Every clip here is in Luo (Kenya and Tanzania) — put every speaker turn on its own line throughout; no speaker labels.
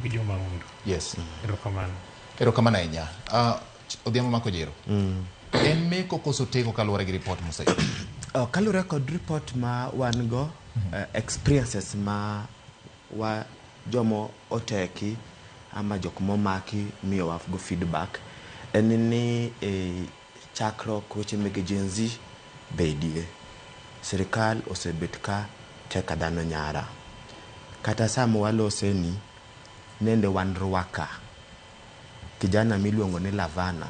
Gi jo mahundu. Erokamano.
Erokamano ahinya. Odhiambo Makojero. En meko koso teko kaluwore gi report moseyud?
Kaluwore kod report ma wan go, experiences ma wa jomo oteki ama jok momaki miyowa go feedback en ni e chakruok weche mege Gen Z bedie. Sirikal osebet ka teka dhano nyara. Kata sama waloseni, nende wan Rwaka. Kijana miluongo ni Lavana,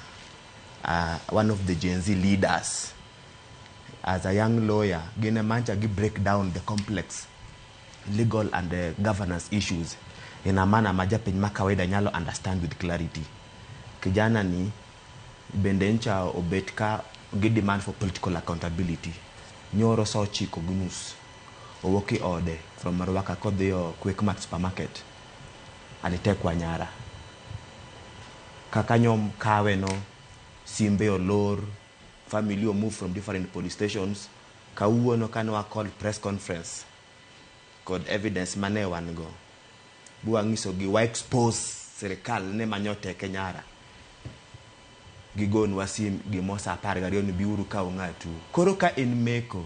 one of the Gen Z leaders, as a young lawyer, gin emancha gi break down the complex legal and governance issues in a manner ma japiny ma kawaida nyalo understand with clarity. Kijana ni bende ncha obet ka gi demand for political accountability. Nyoro sa 9:30 owuok e ode from Rwaka kodhiyo Quickmart supermarket alitekwa nyara. Kaka nyom kawe no, simbe olor, family o move from different police stations. Kawuono kane wa call press conference kod evidence mane wan go, bwang'iso gi wa expose sirikal ne manyo teke nyara. Gigonwa sim gimo sa 12 ni biuru kaw ng'atu. Koro ka en meko,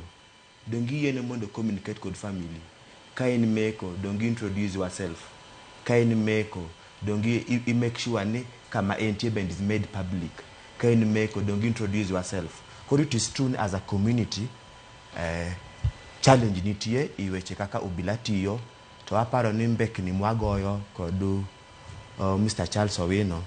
donge iyiene mondo communicate kod family. Ka en meko, donge introduce yourself. Ka en meko, donge i make sure ni kama entie bende is made public. Ka en meko, donge introduce yourself. Koro it is true as a community, challenge nitie i weche kaka obila tiyo, to aparo ni mbekni mwagoyo kod Mr. Charles Owino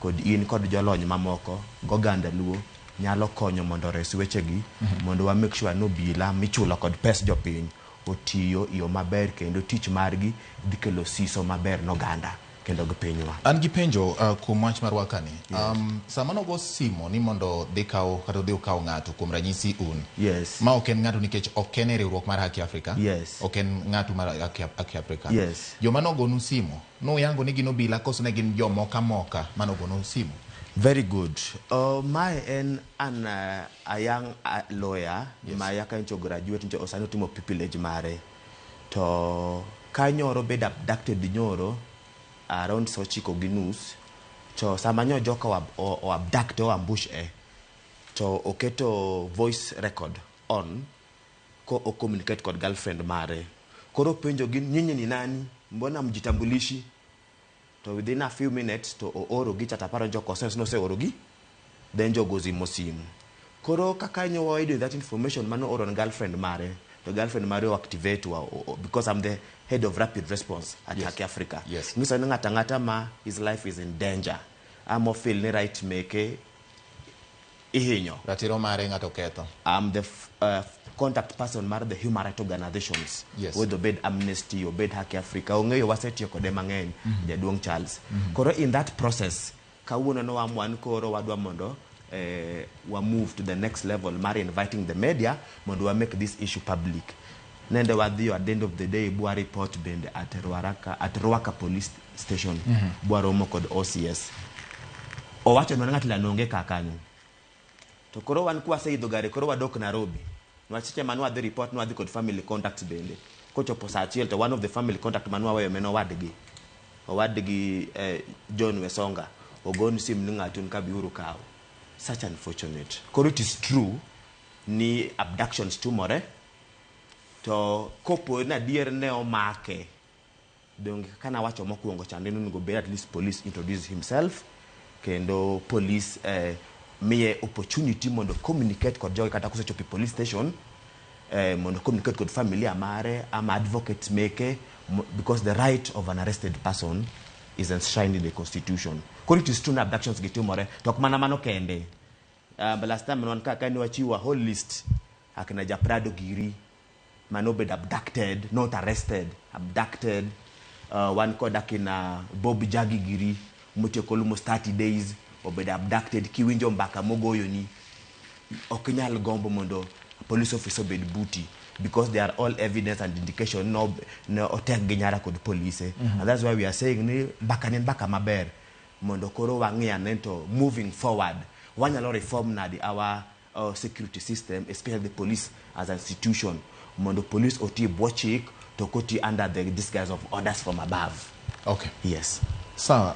kod in kod jolony mamoko goganda Luo nyalo konyo mondo ores wechegi, mondo wa make sure ni obila michulo kod pes jopiny otiyo e yo maber kendo tich margi dhi kelo siso maber noganda kendo gi pinywa.
An gi penjo kuom wach mar Rwaka ni. Sama nogo simo ni mondo dhi kaw kata odhi okaw ng'ato kuom ranyisi un. Ma ok en ng'ato nikech ok en e riwruok mar Haki Afrika. Ok en ng'ato mar Haki Afrika. Joma nogonu simo, nuyango ni gin obila koso ne gin jomoka moka manogonu simo?
Very good. Mae en an a young lawyer ma yaka ncho graduate ncho osani otimo pupillage mare. To ka nyoro bed abducted nyoro around saa 9:30, to sama nyo joka o abduct o ambush e to oketo voice record on ko o communicate kod girlfriend mare. Koro penjo gi, nyinyi ni nani? Mbona mjitambulishi? To within a few minutes to ooro gi chat, aparo jo consent noseoro gi, then jogo ozimo simu. Koro kaka nyo wayudo that information mano oro ne girlfriend mare, to girlfriend mare o activate wa because I'm the head of rapid response at Haki Africa. Nyiso ni ng'ato ang'ata ma his life is in danger, ama feel ni right meke ihinyo.
Ratiro mare ng'ato ketho.
I'm the contact person mar the human rights organizations. Whether obed Amnesty, obed Haki Africa, ong'eyo wasetiyo kode mang'eny, jaduong' Charles. Koro in that process, kawuono no wan koro wadwa mondo wa move to the next level mar inviting the media mondo wa make this issue public. Nende wadhiyo at the end of the day bwa report bende at Ruaka police station, bwa romo kod OCS. Owacho nwa ni ng'at la nonge ka kanyo. To koro wan kwaseidho gari koro wadok Nairobi. Nwach seche mane wadhi report nwadhi kod family contacts bende. Kochopo saa 1 to one of the family contact mane waweyo mane owadgi. Owadgi John Wesonga ogon sim ni ng'atun ka biuru kaw. Such unfortunate. Koro it is true ni abductions timore, to kopo ni adier ne omake, donge kaka nawacho mokwongo chande ni onego bed at least police introduce himself kendo police miye opportunity mondo communicate kod joge kata kosechopo e police station, mondo communicate kod familia mare ama advocates meke, because the right of an arrested person is enshrined in the constitution. Koro it is true ni abductions gi timore, to ok mana mano kende. Last time wan kaka ne wachiwo a whole list akina Japrado giri mane obed abducted, not arrested, abducted. Wan kod akina Bob Jagi giri motieko almost 30 days obed abducted. Kiwinjo mbaka mogoyoni, ok inyal gombo mondo police officer obed buti because they are all evidence and indication no, ne otek gi nyara kod polise. And that's why we are saying ni mbaka ni en mbaka maber mondo koro wang'i ane to moving forward wanyalo reform nadi our security system, especially the police as an institution, mondo police oti e bwo chik to ok oti under the disguise of orders from above.
Okay.
Yes.
Sawa.